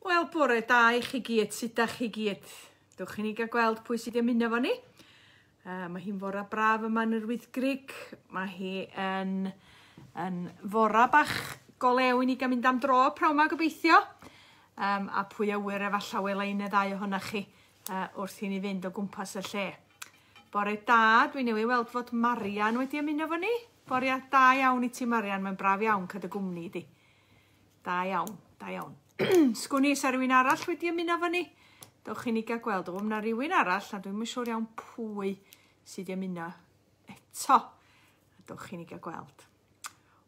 Wel, bore da i chi gyd, sut da chi gyd? Dewch i ni gael gweld pwy sydd wedi ymuno efo ni. Mae hi'n fora braf yma yn yr Wyddgrug. Mae hi yn, yn fora bach golew i ni gael mynd am dro prawn ma gobeithio. A pwy a wyr efallai wela un neu ddau ohonoch chi wrth i ni fynd o gwmpas y lle. Bore da, dwi newydd weld fod Marian wedi ymuno efo ni. Bore da iawn i ti Marian, mae'n braf iawn cael dy gwmni di. Da iawn, da iawn. Sgwn i, sa rhywun arall wedi ymuno efo ni? Dewch i ni gael gweld. O, mae rhywun arall, a dwi'm yn siŵr iawn pwy sydd wedi ymuno eto. A dewch i ni gael gweld.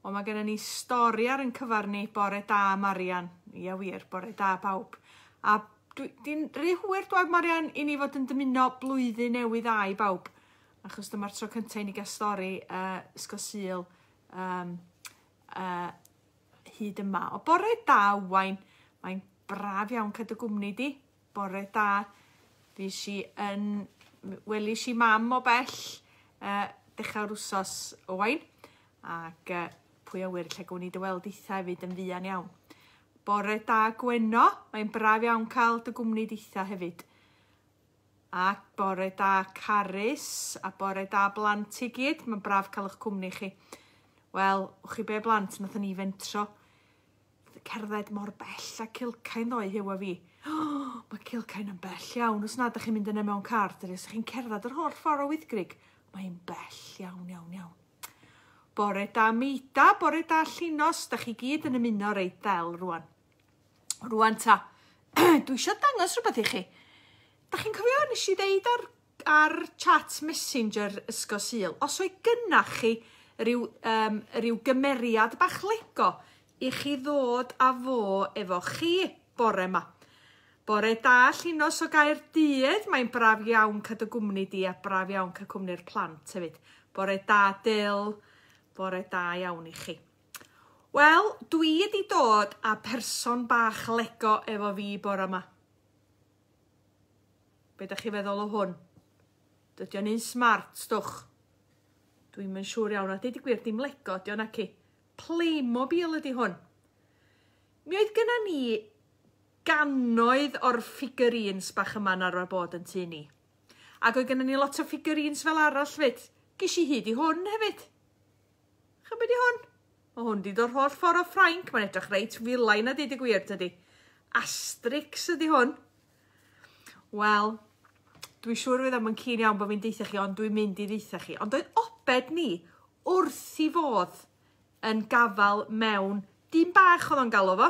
O, mae gennym ni stori ar yn cyfar ni. Bore da, Marian. Ia wir, bore da bawb. A dwi, di'n rhy hwyr dwad, Marian, i ni fod yn dymuno blwyddyn newydd dda i bawb. Achos dyma'r tro cyntaf i ni gael stori Ysgol Sul hyd yma. O bore da, Owain. Mae'n braf iawn cael dy gwmni di. Bore da. Fues i yn... Welis i mam o bell dechrau'r wsos, Owain. Ac pwy a wyr lle gwn i dy weld eitha hefyd yn fuan iawn. Bore da, Gwenno. Mae'n braf iawn cael dy gwmni ditha hefyd. A bore da Carys, a bore da blant i gyd. Mae'n braf cael eich cwmni chi. Wel, wch chi be blant, nathon ni fentro cerdded mor bell a Cilcain ddoe, Huw a fi. Oh, mae Cilcain yn bell iawn. Os nad ydych chi'n mynd yna mewn car, dydy, os ydych chi'n cerdded yr holl ffordd o Wyddgrug, mae'n bell iawn, iawn, iawn. Bore da Meida, bore da Llinos, da chi gyd yn ymuno reit ddel rwan. Rwan ta, dwi eisiau dangos rhywbeth i chi. Da chi'n cofio nes i ddeud ar, ar chat messenger Ysgol Sul, os oedd gynna chi rhyw, rhyw gymeriad bach Lego i chi ddod â fo efo chi bore yma. Bore da Llinos o Gaerdydd, mae'n braf iawn cael dy gwmni di a braf iawn cael cwmni'r plant hefyd. Bore da Dyl, bore da iawn i chi. Wel, dwi wedi dod â person bach Lego efo fi bore yma. Be da chi feddwl o hwn? Dydy o'n un smart, stwch. Dwi'm yn siŵr iawn, a deud y gwir, dim Lego ydy o naci. Playmobil ydy hwn. Mi oedd gynna ni gannoedd o'r figurines bach yma'n arfer bod yn tŷ ni. Ac oedd gynna ni lot o figurines fel arall fyd. Ges i hyd i hwn hefyd. Ch'mo' be' 'di hwn? Ma' hwn 'di dod holl ffordd o Ffrainc, mae'n edrych reit filain a deud y gwir, tydi? Asterix ydi hwn. Wel, dwi siŵr fydd o'm yn keen iawn bod fi'n deutha chi, ond dwi'n mynd i ddeutha chi. Ond oedd Obed ni wrth i fodd yn gafael mewn dyn bach oedd o'n galw fo.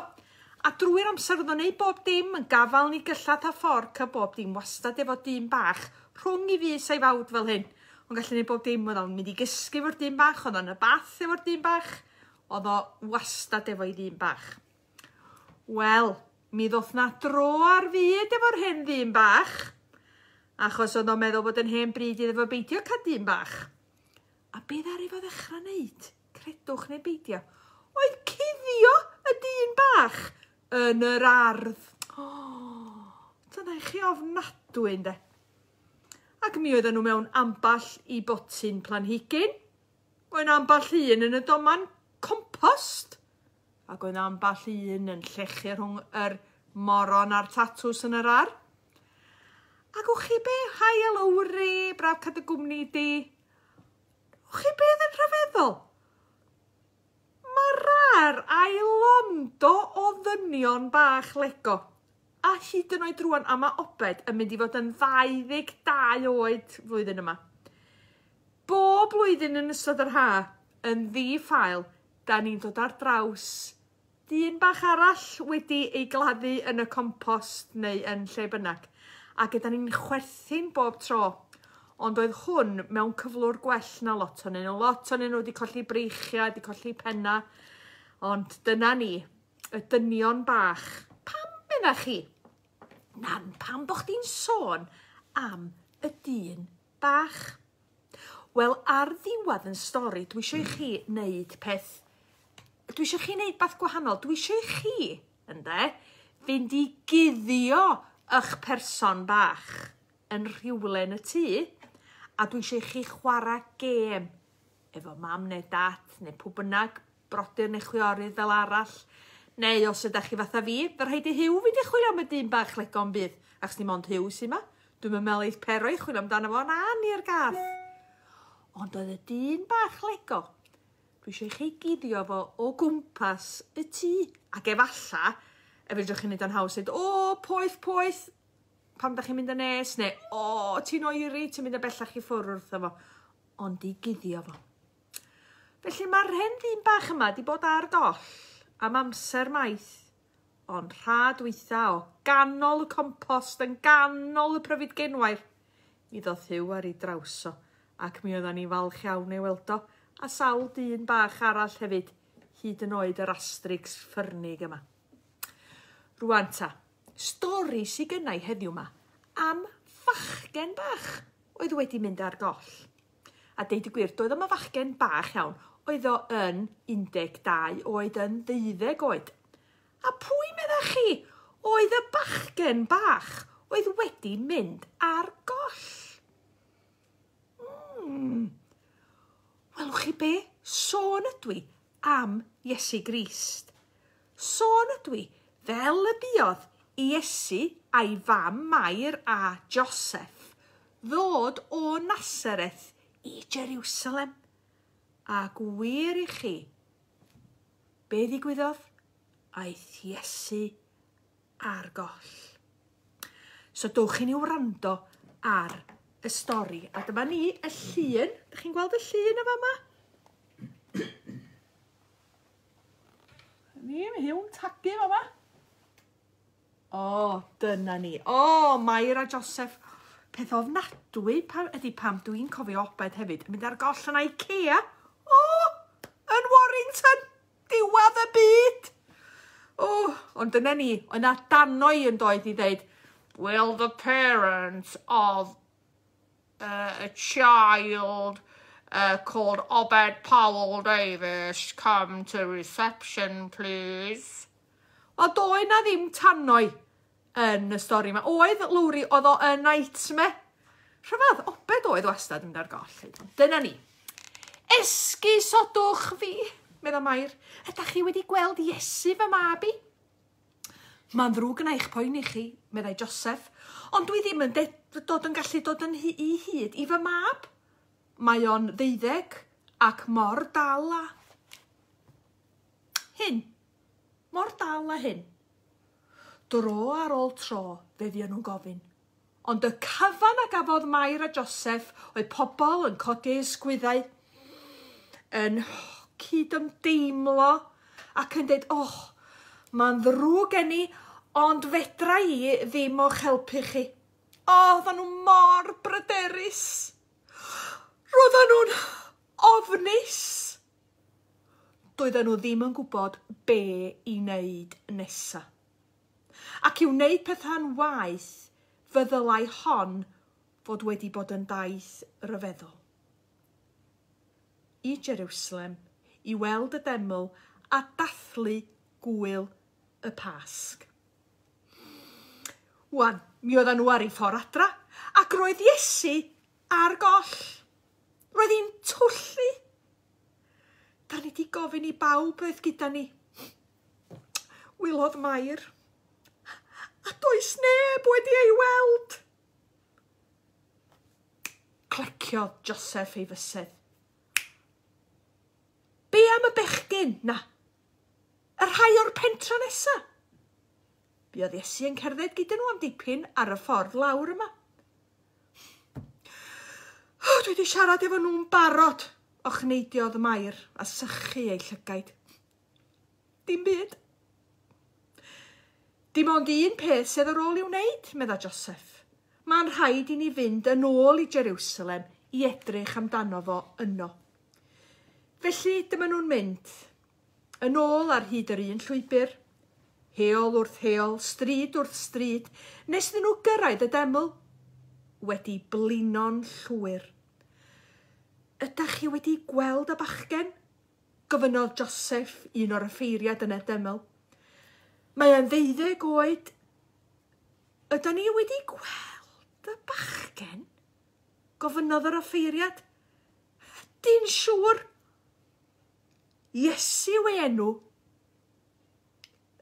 A drwy'r amser oedd o'n neud bob dim, yn gafael yn ei gyllath a fforc a bob dim, wastad efo dyn bach rhwng i fys a'i fawd fel hyn. O'n gallu neud bob dim, oedd o'n mynd i gysgu efo'r dyn bach, oedd o'n y bath efo'r dyn bach, oedd o wastad efo'i ddyn bach. Wel, mi ddoth na dro ar fyd efo'r hen ddyn bach, achos oedd o'n meddwl bod yn hen bryd iddo fo beidio cael dyn bach. A be ddaru fo ddechrau wneud, credwch neu beidio, oedd cuddio y dyn bach yn yr ardd. Oh, dyna i chi ofnadwy, ynde? Ac mi oedden nhw mewn ambell i botyn planhigyn. Oedd ambell un yn y doman compost. Ac oedd ambell un yn llechu rhwng yr moron a'r tatws yn yr ar. Ac wch chi be? Hi Lowri, braf cael dy gwmni di. Wch chi beth yn rhyfeddol? Mae rar a'i londo o ddynion bach Lego. A hyd yn oed rwan, a mae Obed yn mynd i fod yn 22 oed flwyddyn yma. Bob blwyddyn yn ystod yr ha, yn ddi-ffael, da ni'n dod ar draws dyn bach arall wedi ei gladdu yn y compost neu yn lle bynnag. Ac ydan ni'n chwerthin bob tro. Ond oedd hwn mewn cyflwr gwell na lot ohonyn nhw. Lot ohonyn nhw wedi colli breichiau, wedi colli penna. Ond dyna ni, y dynion bach. Pam medda chi? Nan, pam bo chdi'n sôn am y dyn bach? Wel, ar ddiwedd yn stori, dwi eisiau i chi wneud peth... Dwi eisiau chi wneud beth gwahanol. Dwi eisiau i chi, ynde, fynd i guddio eich person bach yn rhywle yn y tŷ, a dwi eisiau i chi chwarae gêm efo mam neu dad neu pw bynnag, brodyr neu chwiorydd fel arall, Neu os ydach chi fatha fi, fe rhaid i Huw fynd i chwilio am y dyn bach Lego yn bydd, achos dim ond Huw sy 'ma. Dwi'm yn meddwl eith Pero i chwilio amdano fo, na ni'r gath. Ond oedd y dyn bach Lego, dwi eisiau i chi guddio fo o gwmpas y tŷ. Ac efalla, e fedrwch chi wneud o'n haws, dweud, o, poeth, poeth, pam da chi'n mynd yn nes, neu, o, ti'n oeri, ti'n mynd yn bellach i ffwrdd wrtho fo. Ond i guddio fo. Felly mae'r hen ddyn bach yma 'di bod ar goll am amser maith, ond rhad weitha o ganol y compost yn ganol y pryfid genwair, mi ddoth Huw ar ei draws o, ac mi oeddan ni'n falch iawn ei weld o, a sawl dyn bach arall hefyd, hyd yn oed yr astrix ffyrnig yma. Rwan ta, stori sy gynna i heddiw 'ma am fachgen bach oedd wedi mynd ar goll. A deud y gwir, doedd o'm yn fachgen bach iawn, oedd o yn 12 oed, yn ddeuddeg oed. A pwy medda chi oedd y bachgen bach oedd wedi mynd ar goll? Mm. Welwch chi be? Sôn ydw i am Iesu Grist. Sôn ydw i fel y buodd Iesu a'i fam Mair a Joseph ddod o Nasareth i Jeriwsalem. A gwir i chi, be ddigwyddodd? Aeth Iesu ar goll. So dowch i ni wrando ar y stori. A dyma ni y llun. Dych chi'n gweld y llun y fama? Ni, mae Huw'n tagu fama. O, dyna ni. O, Mair a Joseph. Peth ofnadwy pa, ydy pam dwi'n cofio Obed hefyd yn mynd ar goll yn Ikea. O, yn Warrington. Diwedd y byd. O, ond dyna ni. Oedd na danoi yn doedd i ddeud, Will the parents of a child called Obed Powell Davies come to reception, please? Wel, doedd na ddim tanoi yn y stori yma. Oedd, Lowri, oedd o yn nightmare. Rhyfedd, Obed oedd wastad yn mynd ar goll. Dyna ni. Esgusodwch fi, medda Mair. Ydych chi wedi gweld Iesu fy mab i? Mae'n ddrwg yna eich poeni chi, meddai Joseph, ond dwi ddim yn dod yn gallu dod yn i hyd i fy mab. Mae o'n ddeuddeg ac mor dal â hyn. Mor dal â hyn. Dro ar ôl tro, fe fuon nhw'n gofyn. Ond y cyfan a gafodd Mair a Joseph oedd pobl yn codi eu ysgwyddau, yn cydymdeimlo ac yn dweud, oh, mae'n ddrwg gen i, ond fedra i ddim o'ch helpu chi. O, oedden nhw mor bryderus. Roedden nhw'n ofnus. Doedden nhw ddim yn gwybod be i wneud nesa. Ac i'w wneud pethau'n waeth, fe ddylai hon fod wedi bod yn daith ryfeddol. I Jerusalem, i weld y deml a dathlu gŵyl y Pasg. Wan, mi oedden nhw ar eu ffordd adra, ac roedd Iesu ar goll. Roedd hi'n twllu. Da ni di gofyn i bawb beth gyda ni. Wylodd Mair. A does neb wedi ei weld. Cleciodd Joseph ei fysedd. Be am y bechgyn? Na. Y rhai o'r pentra nesa? Buodd Iesu yn cerdded gyda nhw am dipyn ar y ffordd lawr yma. O, dwi wedi siarad efo nhw'n barod, ochneidiodd Mair a sychu ei llygaid. Dim byd. Dim ond un peth sydd ar ôl i'w wneud, medda Joseph. Mae'n rhaid i ni fynd yn ôl i Jerusalem i edrych amdano fo yno. Felly dyma nhw'n mynd. Yn ôl ar hyd yr un llwybr, heol wrth heol, stryd wrth stryd, nes iddyn nhw gyrraedd y deml, wedi blino'n llwyr. Ydach chi wedi gweld y bachgen? Gofynnodd Joseph, un o'r offeiriad yn y deml. Mae e'n ddeuddeg oed. Ydan ni wedi gweld y bachgen? Gofynnodd yr offeiriad. Ydy'n siŵr. Iesu yw ei enw.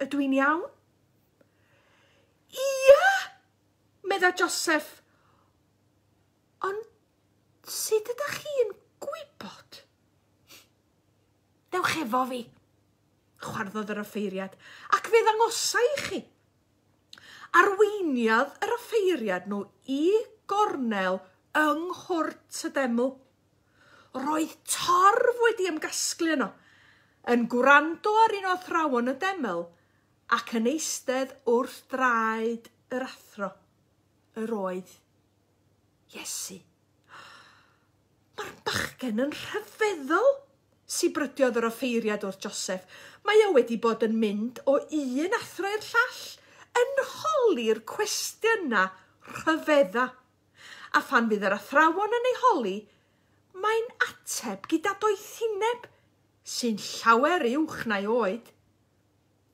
Ydw i'n iawn? Ia! Medda Joseph. Ond sut ydych chi'n gwybod? Dewch efo fi, chwarddodd yr offeiriad, ac fe ddangosa i chi. Arweiniodd yr offeiriad nhw i gornel yng nghwrt y deml. Roedd torf wedi ymgasglu yno, yn gwrando ar un o athrawon y deml ac yn eistedd wrth draed yr athro. Yr oedd Iesu. Mae'r bachgen yn rhyfeddol, sibrydiodd yr offeiriad wrth Joseph. Mae o wedi bod yn mynd o un athro i'r llall, yn holi'r cwestiynau rhyfedda. A phan fydd yr athrawon yn ei holi, mae'n ateb gyda doethineb sy'n llawer uwch na'i oed.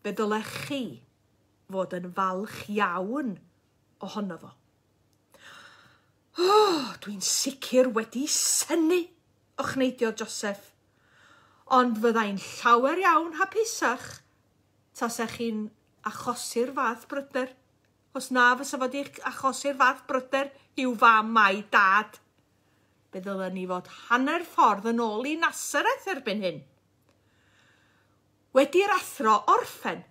Fe ddylech chi fod yn falch iawn ohono fo. O, dwi'n sicr wedi synnu, ochneidiodd Joseph. Ond fyddai'n llawer iawn hapusach tasech chi'n achosi'r fath bryder. Os na fysa fo 'di achosi'r fath bryder i'w fam a'i dad. Fe ddylen ni fod hanner ffordd yn ôl i Nasareth erbyn hyn. Wedi'r athro orffen,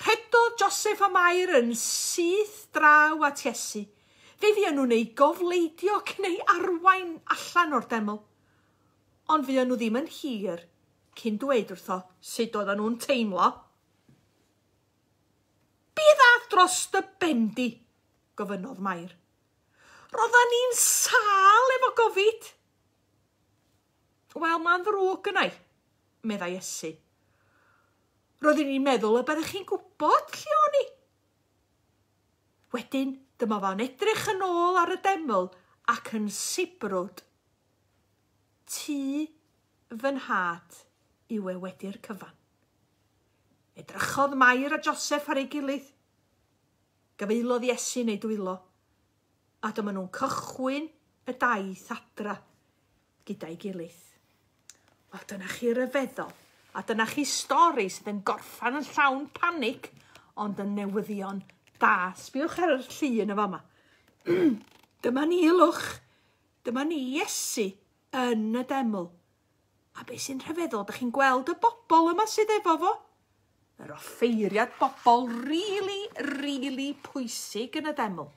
rhedodd Joseph a Mair yn syth draw at Iesu. Fe fuon nhw'n ei gofleidio cyn ei arwain allan o'r deml. Ond fuon nhw ddim yn hir cyn dweud wrtho sut oedden nhw'n teimlo. Be ddath dros dy ben di? Gofynnodd Mair. Roddan ni'n sâl efo gofid. Wel, mae'n ddrwg gynna i, meddai Iesu. Roeddwn i'n meddwl y byddech chi'n gwybod lle o'n i. Wedyn, dyma fo'n edrych yn ôl ar y deml ac yn sibrwd. Tŷ fy nhad yw e wedi'r cyfan. Edrychodd Mair a Joseph ar ei gilydd. Gafaelodd Iesu yn ei dwylo, a dyma nhw'n cychwyn y daith adra gyda'i gilydd. Wel, dyna chi ryfeddol, a dyna chi stori sydd yn gorffan yn llawn panig, ond yn newyddion da. Sbiwch ar y llun y fama. Dyma ni, lwch. Dyma ni Iesu yn y deml. A be sy'n rhyfeddol, dych chi'n gweld y bobl yma sydd efo fo? Yr offeiriad, bobl rili, rili pwysig yn y deml.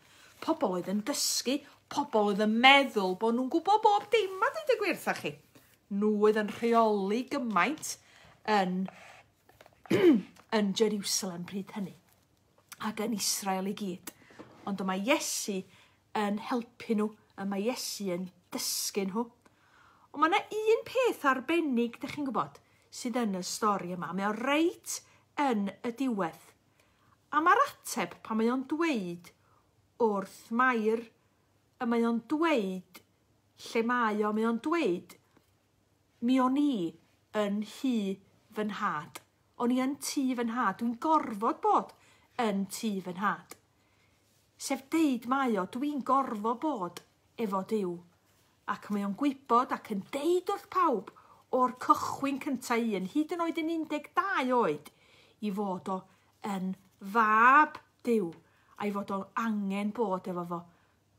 Pobl oedd yn dysgu, pobl oedd yn meddwl bod nhw'n gwybod bob dim a dweud y gwir wrtha chi. Nhw oedd yn rheoli gymaint yn, yn Jerusalem pryd hynny ac yn Israel i gyd. Ond mae Iesu yn helpu nhw, a mae Iesu yn dysgu nhw. Ond mae yna un peth arbennig, dych chi'n gwybod, sydd yn y stori yma. Mae o reit yn y diwedd. A mae'r ateb pan mae o'n dweud wrth Mair, y mae o'n dweud lle mae o, mae o'n dweud, mi o'n i yn nhŷ fy nhad. O'n i yn tŷ fy nhad. Dwi'n gorfod bod yn tŷ fy nhad. Sef deud mae o, dwi'n gorfod bod efo Duw. Ac mae o'n gwybod ac yn deud wrth pawb o'r cychwyn cynta un, hyd yn oed yn 12 oed, i fod o yn fab Duw, a'i fod o'n angen bod efo fo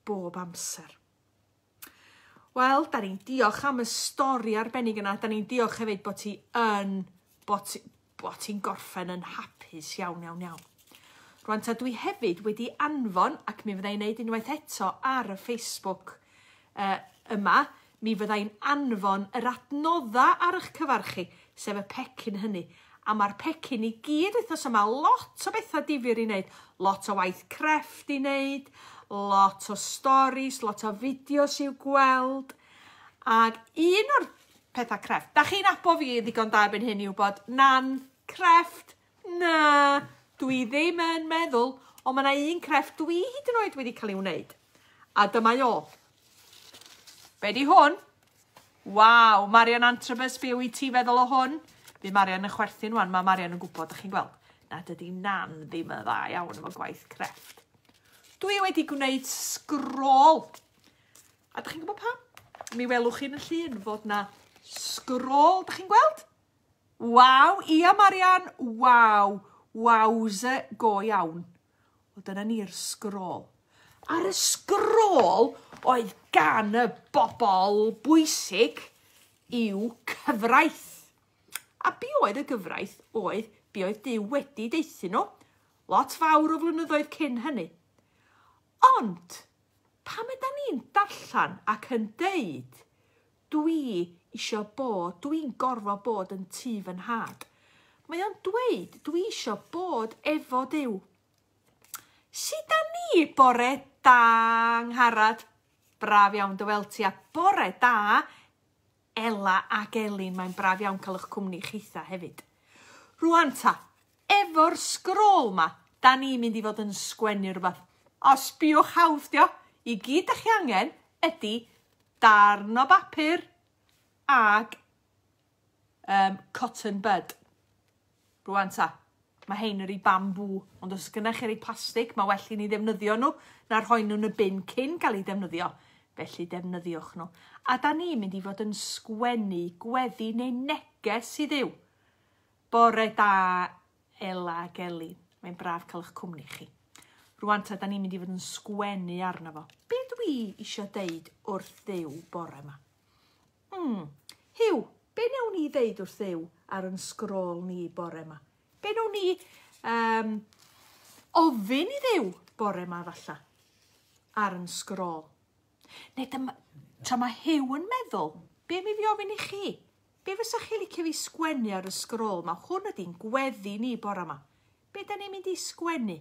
bob amser. Wel, da ni'n diolch am y stori arbennig yna. Da ni'n diolch hefyd bod ti yn, bod ti, bod ti'n gorffen yn hapus iawn, iawn, iawn. Rwan ta dwi hefyd wedi anfon, ac mi fyddai'n neud unwaith eto ar y Facebook yma, mi fyddai'n anfon yr adnodda ar eich cyfar chi, sef y pecyn hynny. A mae'r pecyn i gyd wythnos yma, lot o bethau difyr i wneud. Lot o waith crefft i wneud, lot o storis, lot o fideos i'w gweld. Ac un o'r pethau crefft, da chi'n abo fi ddigon da erbyn hyn i wybod, Nan, crefft, na, dwi ddim yn meddwl, ond mae yna un crefft dwi hyd yn oed wedi cael ei wneud. A dyma o. Be di hwn? Waw, Marian Antrobus, be wyt ti feddwl o hwn? Fydd Marian yn chwerthin wan, mae Marian yn gwybod, dych chi'n gweld, nad ydy Nan ddim yn dda iawn efo gwaith crefft. Dwi wedi gwneud sgrôl. A dych chi'n gwybod pam? Mi welwch chi'n y llun fod na sgrôl, dych chi'n gweld? Waw, ia Marian, waw. Wowzer go iawn. O, dyna ni'r sgrôl. Ar y sgrôl oedd gan y bobl bwysig i'w cyfraith. A be oedd y gyfraith oedd be oedd Duw wedi deuthu nhw lot fawr o flynyddoedd cyn hynny. Ond, pam ydan ni'n darllen ac yn deud dwi isio bod, dwi'n gorfod bod yn tŷ fy nhad. Mae o'n dweud dwi isio bod efo Duw. Sut da ni bore da, Angharad? Braf iawn dy weld ti a bore da Ela ac Elin, mae'n braf iawn cael eich cwmni chitha hefyd. Rwan ta, efo'r sgrôl ma, da ni'n mynd i fod yn sgwennu rhywbeth. O, sbiwch hawdd dio. I gyd da chi angen ydy darn o bapur ag cotton bud. Rwan ta, mae hein yr i bamboo, ond os gynnach chi rei plastig, mae well i ni ddefnyddio nhw na rhoi nhw yn y bin cyn gael eu defnyddio. Felly defnyddiwch nhw. A da ni'n mynd i fod yn sgwennu gweddi neu neges i Dduw. Bore da, Ela ac Elin. Mae'n braf cael eich cwmni chi. Rwan ta, da ni'n mynd i fod yn sgwennu arno fo. Be dwi isio deud wrth Dduw bore yma? Huw, be nawn ni ddeud wrth Dduw ar yn sgrôl ni bore yma? Be nawn ni ofyn i Dduw bore yma falla ar yn sgrôl? Neu dyma, tra mae Huw yn meddwl, be mi fi ofyn i chi? Be fysa chi licio fi sgwennu ar y sgrôl? Mae hwn ydy'n gweddi ni bore yma. Be da ni'n mynd i sgwennu?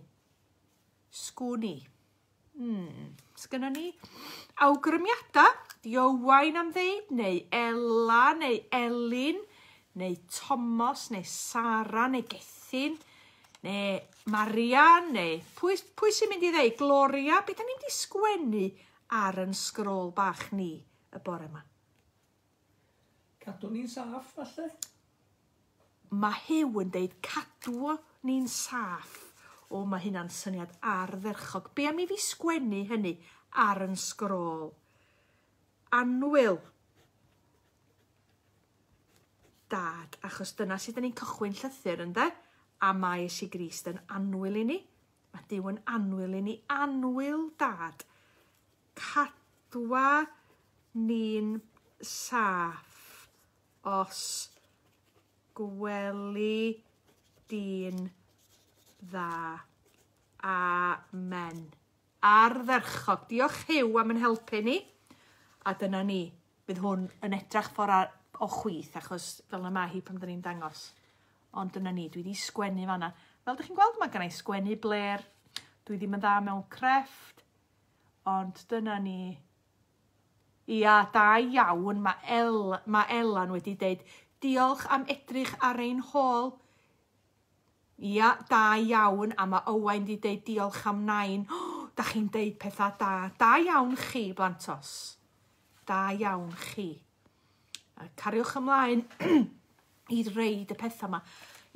Sgwn i. Sgynnon ni awgrymiadau? Di Owain am ddeud, neu Ela, neu Elin, neu Thomas, neu Sara, neu Gethin, neu Marian, neu pwy sy'n mynd i ddeud? Gloria? Be da ni'n mynd i sgwennu ar yn sgrôl bach ni y bore yma? Cadw ni'n saff, falle? Mae Huw yn deud cadw ni'n saff. O, mae hynna'n syniad ardderchog. Be am i fi sgwennu hynny ar yn sgrôl? Annwyl Dad, achos dyna sut 'dan ni'n cychwyn llythyr, ynde? A mae Iesu Grist yn annwyl i ni. Mae Duw yn annwyl i ni. Annwyl Dad, cadwa ni'n saff os gweli di'n dda. Amen. Ardderchog. Diolch Huw am yn helpu ni. A dyna ni. Bydd hwn yn edrach ffordd o chwith, achos fel yna mae hi pan dyn ni'n dangos. Ond dyna ni, dwi wedi sgwennu fanna. Fel dych chi'n gweld, mae gen i sgwennu bler. Dwi ddim yn dda mewn crefft. Ond dyna ni. Ia, da iawn, mae Elan wedi deud, diolch am edrych ar ein hôl. Ia, da iawn, a mae Owain wedi deud diolch am nain. Oh, da chi'n deud pethau da. Da iawn chi, blantos. Da iawn chi. A cariwch ymlaen i reid y pethau yma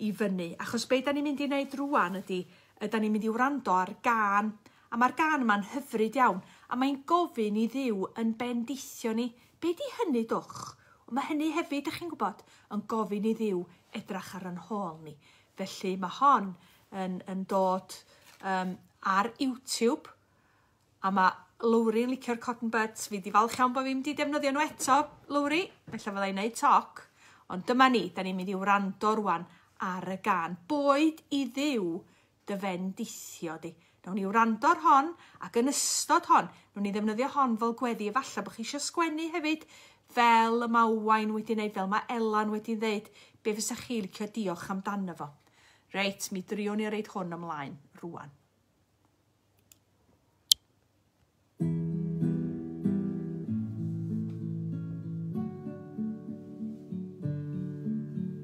i fyny. Achos be da ni'n mynd i wneud rwan ydy, da ni'n mynd i wrando ar gân. A mae'r gân yma'n hyfryd iawn. A mae'n gofyn i Dduw yn bendithio ni. Be di hynny, dwch? Mae hynny hefyd, ydych chi'n gwybod, yn gofyn i Dduw edrach ar yn hôl ni. Felly mae hon yn dod ar YouTube. A mae Lowri yn licio'r cotton buds. Fi di falch iawn bod fi'n mynd i defnyddio nhw eto, Lowri. Felly fydda i'n neud toc. Ond dyma ni, da ni'n mynd i wrando rwan ar y gân. Boed i Dduw dy fendithio di. Nawn ni wrando ar hon, ac yn ystod hon, nawn ni ddefnyddio hon fel gweddi. Efallai bod chi eisiau sgwennu hefyd, fel y mae Owain wedi wneud, fel mae Elan wedi dweud, be fysa chi licio diolch amdano fo. Reit, mi driwn ni reid hwn ymlaen rwan.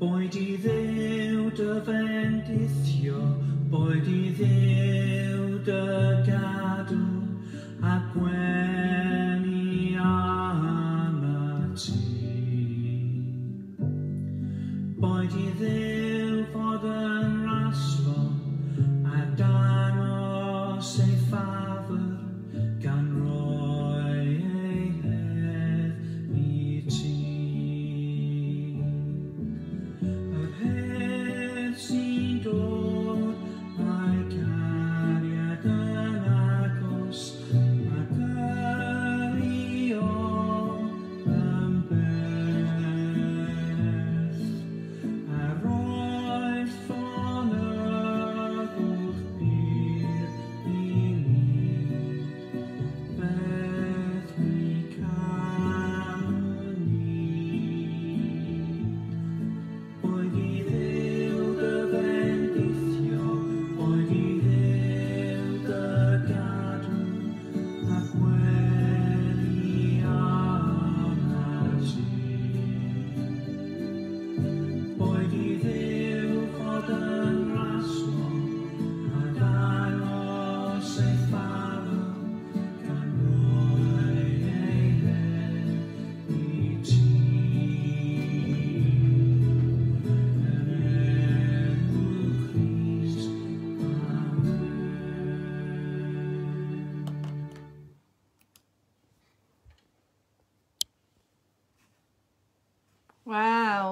Boed i Dduw dy fendithio, boed i Dduw dy gadw, a gwenu arnat ti. Boed i Dduw fod yn raslon, a dangos ei ffafr, gan roi ei hedd i ti. Yr hedd sy'n dod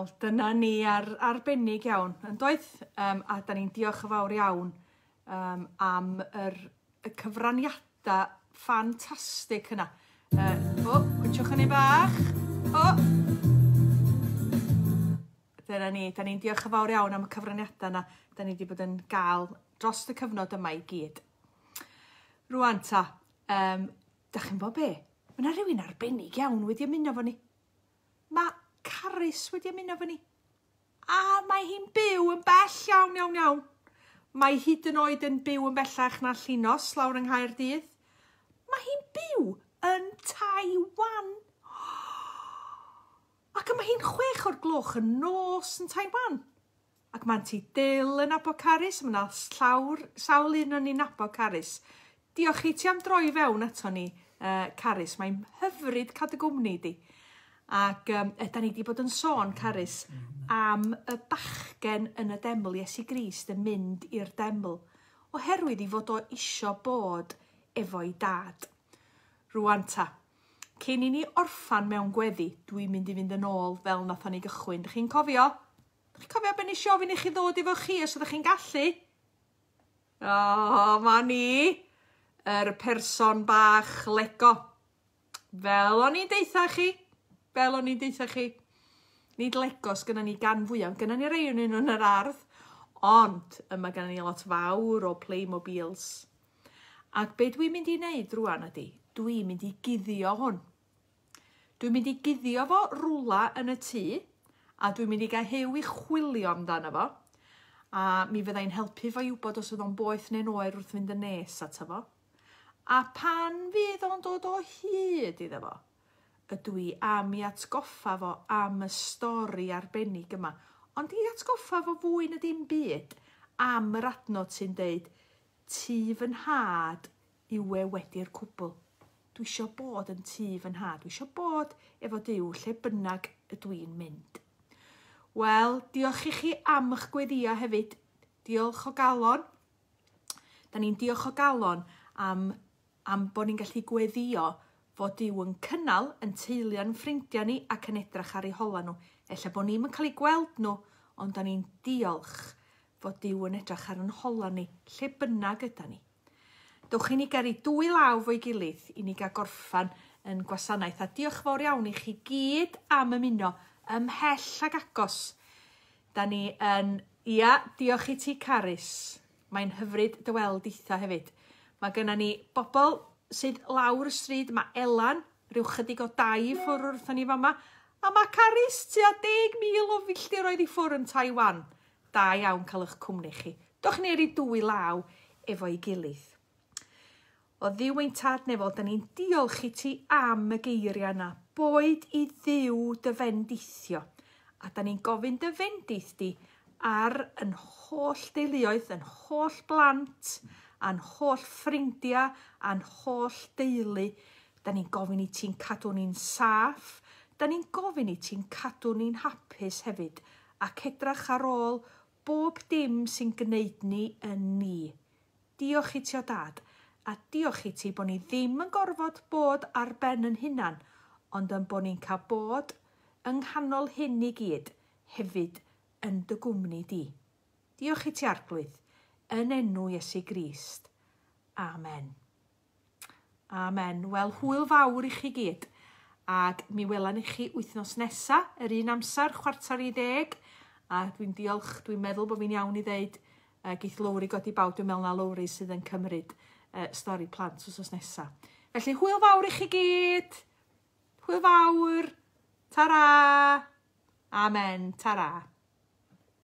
Wel, dyna ni ar arbennig iawn, yn doedd? A da ni'n diolch yn fawr iawn am y cyfraniadau ffantastig yna. O, wytiwch hynny bach. O! Dyna ni, da ni'n diolch yn fawr iawn am y cyfraniadau yna da ni wedi bod yn gael dros y cyfnod yma i gyd. Rwan ta, da chi'n bod be? Mae yna rhywun arbennig iawn wedi ymuno fo ni. Mae Carys wedi ymuno fo ni. A mae hi'n byw yn bell iawn, iawn, iawn. Mae hyd yn oed yn byw yn bellach na Llinos lawr yng Nghaerdydd. Mae hi'n byw yn Taiwan. Ac mae hi'n 6 o'r gloch yn nos yn Taiwan. Ac mae'n ti Dyl yn nabod Carys, mae yna sawl un o'n i'n nabod Carys. Diolch i ti am droi fewn ato ni, Carys. Mae'n hyfryd cadw gwmni di. Ac da ni wedi bod yn sôn, Carys, am y bachgen yn y deml, Iesu Grist yn mynd i'r deml, oherwydd i fod o isio bod efo'i dad. Rwan ta, cyn i ni orffan mewn gweddi, dwi'n mynd i fynd yn ôl fel nathon ni gychwyn. Dych chi'n cofio? Dych chi'n cofio be nes i ofyn i chi ddod efo chi os ydych chi'n gallu? O, ma ni, yr person bach Lego. Fel o'n i'n deutha chi, fel o'n i'n deutha chi. Nid Legos gynna ni gan fwyaf, gynna ni rei o'n nhw yn yr ardd, ond yma gynna ni lot fawr o Playmobils. Ac be dwi'n mynd i wneud rwan ydy, dwi'n mynd i guddio hwn. Dwi'n mynd i guddio fo rwla yn y tŷ, a dwi'n mynd i gael Huw i chwilio amdano fo, a mi fyddai'n helpu fo i wybod os oedd o'n boeth neu'n oer wrth fynd yn nes ato fo. A pan fydd o'n dod o hyd iddo fo, ydw i am i atgoffa fo am y stori arbennig yma. Ond i atgoffa fo fwy na dim byd am yr adnod sy'n deud, tŷ fy nhad yw e wedi'r cwbl. Dwi isio bod yn tŷ fy nhad. Dwi isio bod efo Duw lle bynnag ydw i'n mynd. Wel, diolch i chi am eich gweddïau hefyd. Diolch o galon. Da ni'n diolch o galon am bod ni'n gallu gweddio fod Duw yn cynnal yn teulu a'n ffrindiau ni ac yn edrych ar eu hola nhw. Ella bod ni'm yn cael eu gweld nhw, ond da ni'n diolch fod Duw yn edrych ar yn hola ni, lle bynnag yda ni. Dewch i ni gyrru dwy law fo'i gilydd i ni gael gorffan yn gwasanaeth. A diolch fawr iawn i chi gyd am ymuno ymhell ag agos. Da ni yn... Ia, diolch i ti, Carys. Mae'n hyfryd dy weld eitha hefyd. Mae gynna ni bobl sydd lawr y stryd. Mae Elan, rhyw chydig o dai i ffwrdd wrthon ni fama. A mae Carys tua 10,000 o filltiroedd i ffwrdd yn Taiwan. Da iawn cael eich cwmni chi. Dewch ni yrru dwy law efo'i gilydd. O Dduw ein tad nefol, da ni'n diolch i ti am y geiriau yna. Boed i Dduw dy fendithio. A da ni'n gofyn dy fendith di ar yn holl deuluoedd, yn holl blant, a'n holl ffrindiau, a'n holl deulu. Da ni'n gofyn i ti'n cadw ni'n saff. Da ni'n gofyn i ti'n cadw ni'n hapus hefyd. Ac edrach ar ôl bob dim sy'n gwneud ni yn ni. Diolch i ti o dad. A diolch i ti bod ni ddim yn gorfod bod ar ben yn hunan, ond yn bod ni'n cael bod yng nghanol hyn i gyd hefyd yn dy gwmni di. Diolch i ti Arglwydd, yn enw Iesu Grist. Amen. Amen. Wel, hwyl fawr i chi gyd. Ac mi welan i chi wythnos nesa, yr un amser, 9:45. A dwi'n diolch, dwi'n meddwl bod fi'n iawn i ddeud, geith Lowri godi bawd, dwi'n meddwl na Lowri sydd yn cymryd stori plant wythnos nesa. Felly, hwyl fawr i chi gyd. Hwyl fawr. Ta-ra. Amen. Ta-ra.